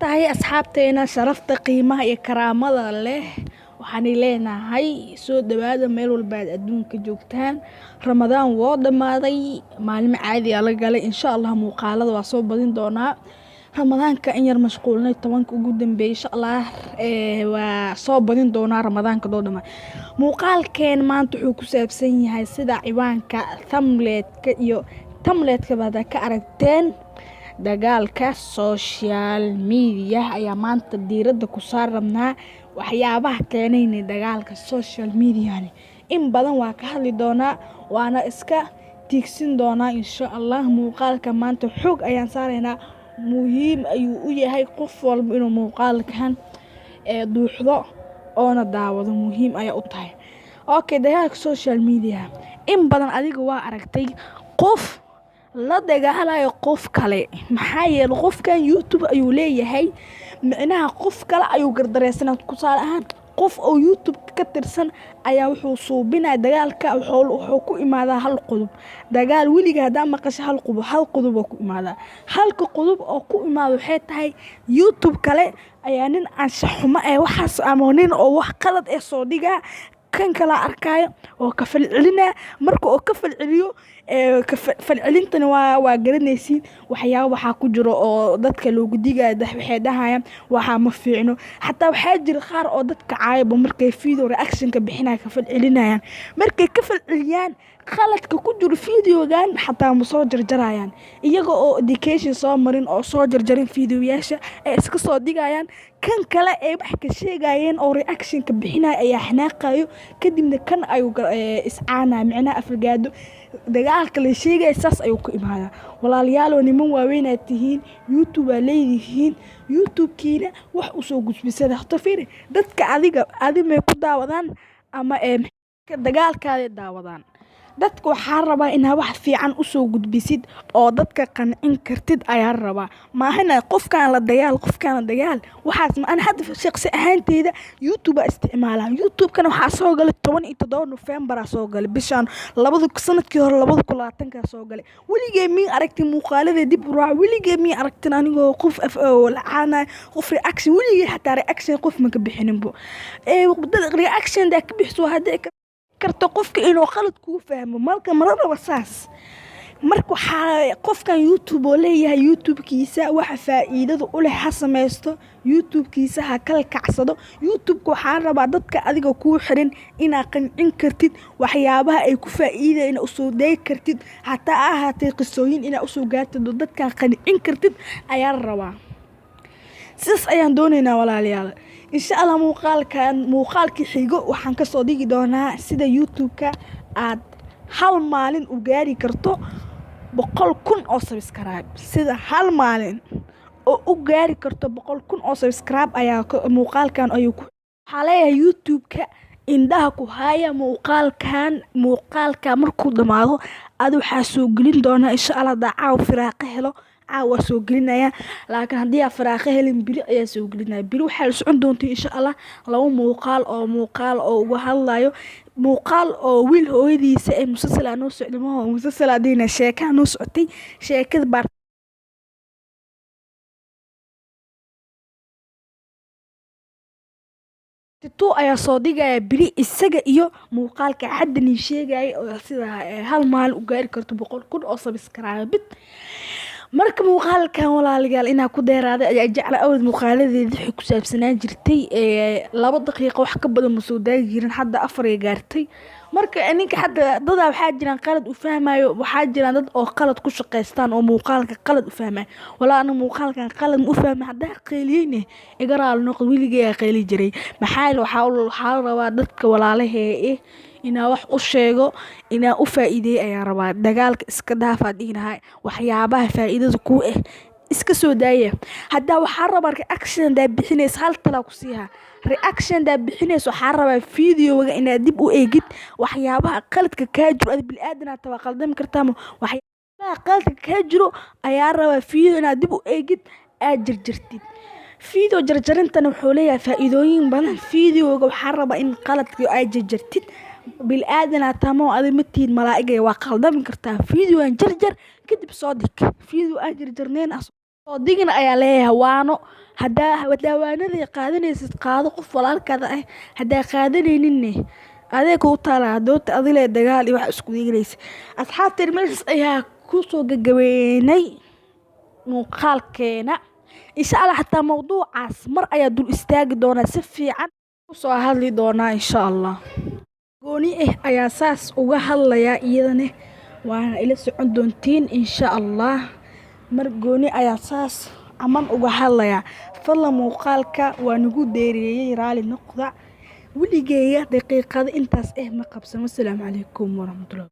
Tahay asxaabteena sharafta, qiimaha iyo karaamada leh, waxaan leenahay soo dhawaada meel walba aad adduunka joogtaan. Ramadaan woo dhammaaday, maalmo caadi ah la galay. Insha Allah muuqaalada waa soo badin doonaa. Ramadaanka in yar mashquulnay 10-ka ugu dambeeyay, insha Allah waa soo badin doonaa ramadaanka doo dhammaa. Muuqaalkeen maanta wuxuu ku saabsan yahay sida ciwaanka thumbnail-ka iyo thumbnail-ka baad ka aragteen. Dagaalka social media ayaa maanta diiradda ku saar rabnaa. Waxyaabaha keenayna dagaalka social media in badan waa ka hadli doonaa, waana iska tiigsin doonaa insha Allah. Muuqaalka maanta xoog ayaan saaraynaa. Muhiim ayuu u yahay qof walba inuu muuqaalkan duuxdo oona daawado, muhiim ayaa u tahay. Okay, dagaalka social media in badan adiga waa aragtay qof la dagaalayo qof kale. Maxaa yeelay, qofkan YouTube ayuu leeyahay, micnaha qof kale ayuu gardareysanaa. Tusaale ahaan, qof oo YouTube ka tirsan ayaa wuxuu suubinaya dagaalka. Wuxuu ku imaadaa hal qodob dagaal. Weliga haddaa maqasho hal qodob, hal qodob oo ku imaadaa, halka qodob oo ku imaado waxay tahay YouTube kale ayaa nin anshax xumo eh waxaas ama nin oo wax qalad eh soo dhigaa, kan kala arkaayo oo ka falcelinaa. Marka oo ka falceliyo, ka falcelintana waa garanaysiin. Waxyaabo waxaa ku jiro oo dadka loogu digayo, waxay dhahayaan waxaa ma fiicno. Xataa waxaa jira qaar oo dadka caayaba markay video reaction ka bixinaya ka falcelinayaan. Markay ka falceliyaan qaladka ku jiro videogan, xataa ma soo jarjarayaan, iyaga oo education soo marin oo soo jarjarin videoyaasha ay iska soo dhigayaan. Kan kale ee wax ka sheegayeen oo reaction ka bixinaya ayaa xanaaqayo, kadibna kan ayuu iscaanaya, micnaha aflagaado. Dagaalka la sheegaya saas ayuu ku imaadaa. Walaalyaalow, niman waaweyn aad tihiin, YouTube aa leedihiin, YouTube-kiina wax usoo gudbisada. Horta fiiri, dadka adiga adi may ku daawadaan ama dagaalkaaday daawadaan? Dadka waxaa rabaa inaa wax fiican usoo gudbisid oo dadka qancin kartid ayaa rabaa. Maahana qofkaan la dagaal, qofkaan la dagaal, waxaas ma. Ana hadda shaqsi ahaanteyda YouTube aa isticmaalaa. YouTube-kana waxaa soo galay 17 November aa soo galay bishaan, labada sanadkii hore, 2020-kaa soo galay. Weligee mii aragtin muuqaalada dib u raac? Weligee mii aragtin anigoo qof af oo lacaanayo qof reaction? Weligee xataa reaction qof ma ka bixininbo. Dad reaction daa ka bixiso, haddii karto qofka inuu qalad kuu fahmo. Marka mala rabo saas. Marka waxaa qofkan YouTube oo leeyahay, YouTube-kiisa waxa faa'iidada u leh ha sameysto, YouTube-kiisa ha kala kacsado. YouTube-ka waxaa rabaa dadka adiga kuu xiran inaa qancin kartid, waxyaabaha ay ku faa'iidaya inaa usoo degi kartid, hataa ha ahaatee qisooyin inaa usoo gaartid oo dadkaa qancin kartid ayaa la rabaa. Sidaas ayaan doonaynaa, walaalayaal. Insha Allah muuqaalkan muuqaalkii xigo waxaan kasoo dhigi doonaa sida YouTube-ka aad hal maalin u gaari karto 100,000 oo subscribe. Sida hal maalin oo u gaari karto 100,000 oo subscribe ayaa muuqaalkan ayuu ku. Waxaa leeyahay YouTube-ka indhaha ku haya muuqaalkan. Muuqaalka markuu dhammaado adi waxaa soo gelin doonaa insha Allah. Hadaa caawa firaaqo helo, caawa waa soo gelinaya, laakiin haddii aan firaaqo helin, beri ayaa soo gelinaya. Beri waxaa la socon doonta insha Allah laba muuqaal oo muuqaal oo uga hadlayo, muuqaal oo wiil hooyadiisa ee musalsal aa noo socday, maho musalsal adina, sheekaa noo socotay, sheekada part two ayaa soo dhigaya beri, isaga iyo muuqaalka hadda nii sheegaya oo sida hal maalin u gaari karto 100,000 oo subscribe. Marka muuqaalkan, walaalayaal, inaa ku dheeraaday ayaa jecla. Awal muuqaaladeedi waxay ku saabsanaan jirtay 2 daqiiqo, wax ka badan ma soo daagi jirin. Hadda 4 ay gaartay. Marka ninka hadda dadaa waxaa jiraan qalad u fahmayo, waxaa jiraan dad oo qalad ku shaqaystaan oo muuqaalka qalad u fahmayo. Walaa aniga muuqaalkan qalad ma u fahmay. Haddaa qeyliyeyne iga raali noqdo, weligay aa qeyli jiray. Maxaa yeele, waxaa la rabaa dadka walaalahee inaa wax u sheego, inaa u faa'iideeyo ayaa rabaa. Dagaalka iska dhaafaa dhihi lahaa, waxyaabaha faa'iidada kuu ah iska soo daaya. Haddaa waxaa rabaa reaction hadaa bixinaysa, hal talaa ku siihaa. Reaction hadaa bixinaysa, waxaa rabaa videoga inaad dib u eegid waxyaabaha qaladka kaa jiro. Adi bini'aadan aa tahay, waa qaldami kartaa. Waxyaabaha qaladka kaa jiro ayaa rabaa video inaad dib u eegid, aad jarjartid video. Jarjarintana wuxuu leeyahay faa'iidooyin badan. Videoga waxaa rabaa in qaladka aad jarjartid. Bini'aadan aa tahay, adi ma tihid malaa'ig, waa qaldami kartaa. Videogan jarjar, kadib soo dhig. Video aan jarjarnayn soo dhigin ayaa leeyahay. Waano Haddaa waanadii qaadanaysid, qaado qof walaalkaada ah. Haddaa qaadanayninne, adee kuu taalaa doonta adile dagaal iyo wax isku yeelaysa. Asxaabteen, meeshaas ayaa kusoo gagabeynay muuqaalkeena. Insha Allah xataa mawduucaas mar ayaa dul istaagi doonaa, si fiican usoo hadli doonaa insha Allah. Gooni ah ayaa saas uga hadlayaa iyadane, waana ila socon doontiin insha Allah. Mar gooni ayaa saas aman uga hadlayaa. Fadlan, muuqaalka waa nagu dheereeyey, raali noqda. Weligeeya daqiiqado intaas ma qabsan. Wasalaamu calaykum waraxmatullahi.